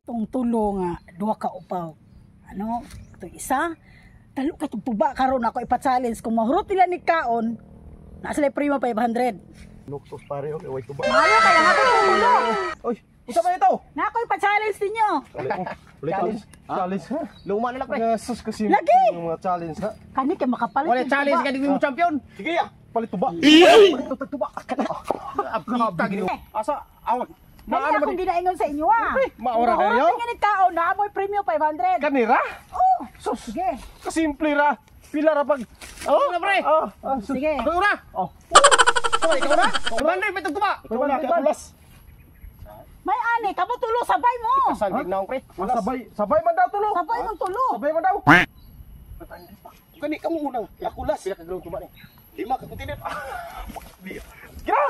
Tong tulo nga duha ka upaw. Ano? Itong isa, talo ka itong tuba karon ako ipa-challenge kung mahurot nila ni kaon, nasa sila primo 500. Luksos pare, okay, way tuba. Maayo kaya nga itong tulo. Oy, unsa man ito? Na ako ipa-challenge ninyo. Challenge. Challenge ha? Luma na lang pre. Sus kasi Lagi! yung mga challenge ha. Kani kay makapalit. Wala yung challenge tuba. ka di mo champion. Sige ya, palit tuba. Palit tuba. Kana. Asa awag. Dali Maano akong man ginaingon sa inyo ah. Maora Kung kayo? mahurot ninyo ni kaon, naamoy premyo 500. Kanira? Oh, Sus, sige. kasimple ra. Pila ra pag Oh, na pre. Ah, ah, sus. Sige. Ako una. Oh. Sorry, ikaw na. 500 may tuba. Ikaw na, kulas. May ani, kamo tulo sabay mo. Sandig na pre. Ah, sabay, sabay man daw tulo. Sabay mong tulo. Sabay man daw. Kani ka mo unang. Ako las. Pila ka grong tuba ni. Lima ka kontinent. Gira.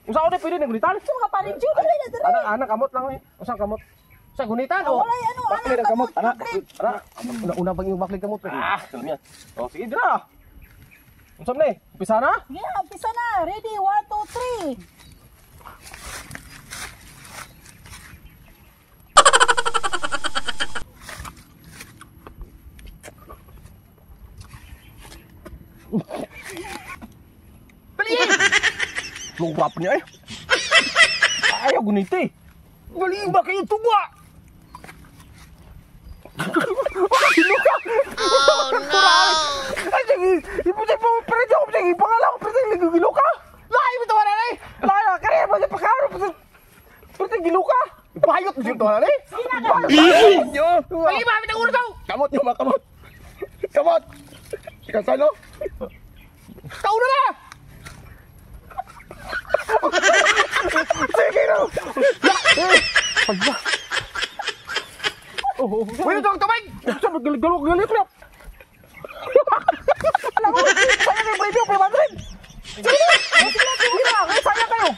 Unsa ni pwede na gunitan? Ito mga parin dyan, dali na dali. Anak, anak kamot lang eh. Unsa kamot? Sa gunitan oh. Walay ano, anak Baklit ang kamot, anak. baklit. Anak. Una una pag iyong baklit kamot pre. Ah, ganyan. Oh, sige dira. Unsa man eh? Umpisa na? Sige na, umpisa na. Ready, 1, 2, 3. Dali. Lungkrap niya eh. Ayaw guniti. Dali ba kayo tuba? Oh no! Ay, sige! Iputi po, pero di ako sige, pangalan ko, pero gilo ka! Lahi mo tuwa na eh. Laya, kaya ba siya pagkaro, pero gilo ka! Bayot mo tuwa na eh. Yo! Dali ba bitang ulo daw. Kamot yo, kamot! Kamot! Ikaw sano? Kauna na. Sige na! Pagba! Oh, oh, oh. Uy, itong tubig. Sa maggalog galog galog. Alam mo, sayang kayo premyo, 500! Sige na! Sige na! Sayang kayo!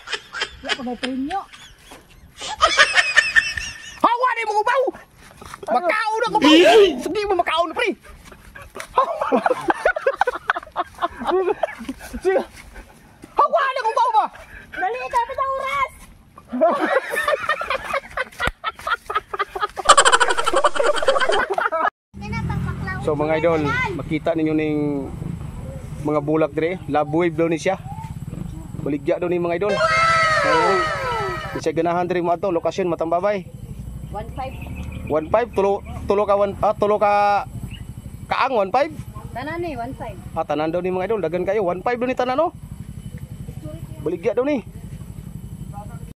Wala pa may premyo. Hawa ni mo kubaw. Makaon ako pre. Sige mo makaon pre. Sige! Hawa ni kubaw ba? Dali, kapit ang oras. So mga idol, makita ninyo ning mga bulak dire, love wave daw ni siya. Baligya daw ni mga idol. So, di siya ganahan dire mo ato, lokasyon Matambabay. 1.5. 15 tulo tulo ka one, ah, tulo ka kaang 15. Tanan ni, 1.5. Ah, tanan daw ni mga idol, dagan kayo 15 daw ni tanan no. Baligya daw ni.